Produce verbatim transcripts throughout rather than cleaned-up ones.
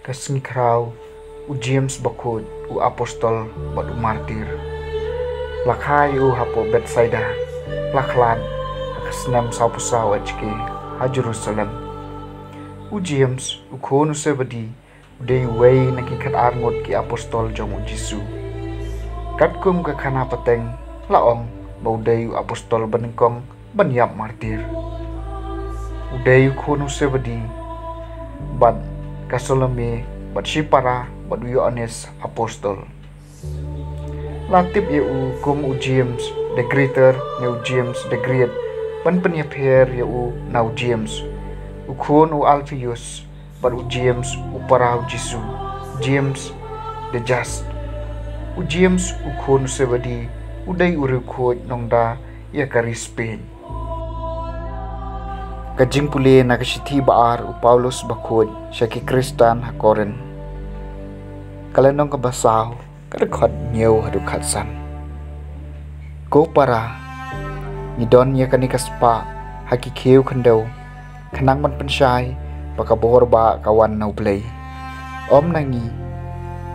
Ka sngi khraw, u James bakhuid, u apostol bad u martir. La kha ïa u hapoh Bethsaida, la khlad, ha ka snem sawphew saw H K, ha Jerusalem. U James, u khun u Sebedi, u dei uwei na ki khatar ngut ki apostol jong u Jisu. Katkum ka khana pateng, la ong ba u dei u apostol banyngkong ban ïap martir. U dei u khun u Sebedi, bad ka Salome, bad shi para, bad u Ïoannis apostol. La tip ïa u kum u James the Greater ne u James the Great, ban pynïapher ïa u na u James, u khun u Alphaeus, bad u James u para u Jisu, James the Just. U James u khun u Sebedi, u dei u riewkhuid nongda ïa ka ri Spain. Ka jingpule na ka shithi ba ar u Paulus bakhuid sha ki Khristan ha Korinth. Ka lynnong kaba saw, ka dkhot hynñiew haduh khatsan. Ko para, ngi don ïa kane ka spah ha ki khiew khyndew, khnang ban pynshai ba ka bor ba ka wan na U Blei. Ym na ngi,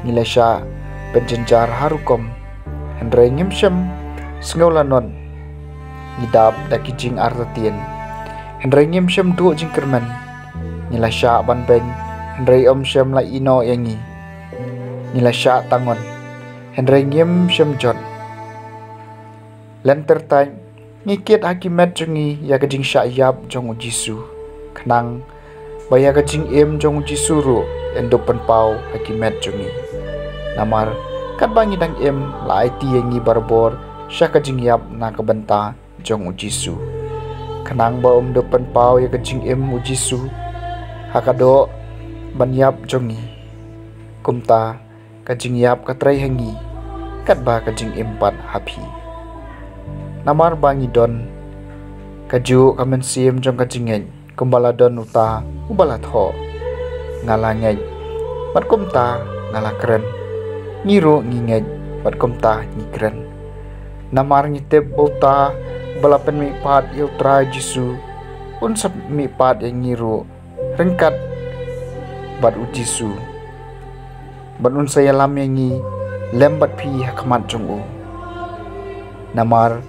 ngi la shah pynjynjar ha rukom, hynrei ngim shym sngew lanot. Ngi dap da ki jingartatien, hynrei ngim shym duh jingkyrmen. Ngi la shah ban beiñ, hynrei ym shym la ïehnoh ïa ngi. Ngi la shah tangon, hynrei ngim shym jot. Lynter thait, ngi kit ha ki met jong ngi ïa ka jingshah ïap jong u Jisu, khnang ba ïa ka jingim jong u Jisu ruh yn dup pynpaw ha ki met jong ngi. Namar katba ngi dang im, la aiti ïa ngi barabor sha ka jingïap na ka bynta jong u Jisu, khnang ba un dup pynpaw ïa ka jingim u Jisu ha ka doh ban ïap jong ngi. Kumta ka jingïap ka trei ha ngi, katba ka jingim pat ha phi. Namar ba ngi don kajuh ka mynsiem jong ka jingngeit, kumba la don uta uba la thoh. Nga la ngeit, bad kumta nga la kren. Ngi ruh ngi ngeit, bad kumta ngi kren. Namar ngi tip ba uta uba la pynmihpat ïa U Trai Jisu, un sa mihpat ïa ngi ruh ryngkat bad u Jisu, bad un sa ïalam ïa ngi lem bad phi ha khmat jong u. Namar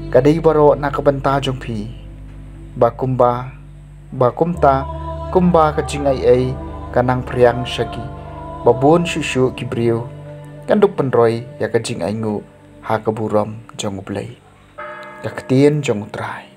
ka dei baroh na ka bynta jong phi, ba kumba, ba kumta, kumba ka jingaiei ka nang phriang sha ki babun shuh shuh ki briew, kan dup pynroi ïa ka jingainguh ha ka burom jong U Blei. Ka ktien jong U Trai.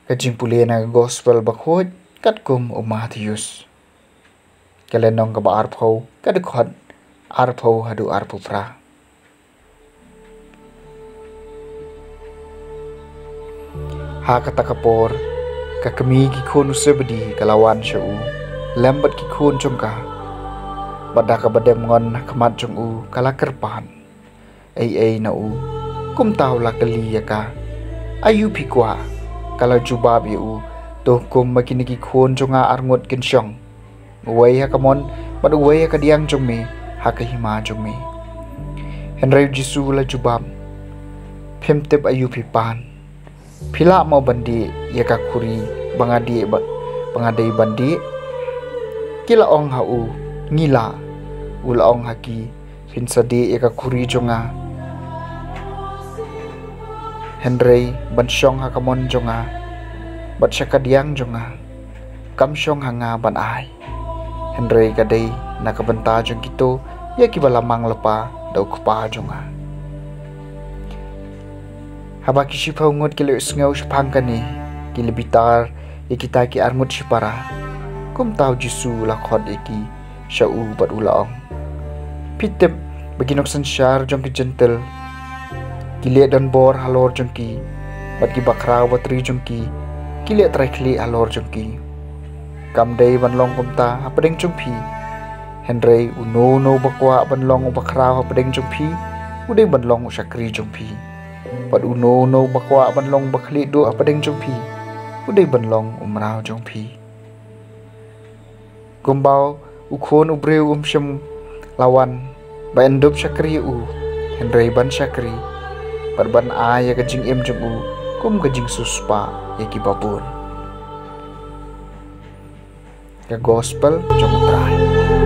Ka jingpule na ka Gospel bakhuid katkum u Mathaios. Ka lynnong kaba arphew, ka dkhot arphew haduh arphew phra. Ha kata ka por, ka kmie ki khun u Sebedi ka la wan sha u, lem bad ki khun jong ka. Bad da kaba dem ngon ha khmat jong u, ka la kyrpad ei ei na u. Kumta u la kylli ïa ka, "Aïu phi kwah?" Ka la jubab ïa u, "To hukum ba kine ki khun jong nga arngut kin shong, uwei ha ka mon, bad uwei ha ka diang jong me, ha ka hima jong me." Hynrei u Jisu u la jubab, "Phim tip aïu phi pan. Phi lah mo ban dih ïa ka khuri ba nga dih ba, ba nga dei ban dih?" Ki la ong ha u, "Ngi lah." U la ong ha ki, "Phin sa dih ïa ka khuri jong nga, hynrei ban shong ha ka mon jong nga, bad sha ka diang jong nga. Kam shong ha nga ban ai, hynrei ka dei na ka bynta jong kito ïa kiba la mang lypa da u Kpa jong nga." Haba ki shiphew ngut ki la ïohsngew shaphang kane, ki la bitar ïa kita ki arngut shipara. Kumta u Jisu u la khot ïa ki sha u bad u la ong, "Phi tip ba ki nongsynshar jong ki Jentil ki leh donbor halor jong ki, bad ki bakhraw batri jong ki ki leh trai khlieh halor jong ki. Kam dei ban long kumta hapdeng jong phi. Hynrei uno uno uba kwah ban long u bakhraw hapdeng jong phi, u dei ban long u shakri jong phi. Bad uno uno uba kwah ban long u bakhlieh duh hapdeng jong phi, u dei ban long u mraw jong phi. Kumba u Khun u briew um shym la wan ba yn dup shakri ïa u, hynrei ban shakri bad ban ai ïa ka jingim jong u kum ka jingsiewspah ïa kiba bun. Ka Gospel jong U Trai.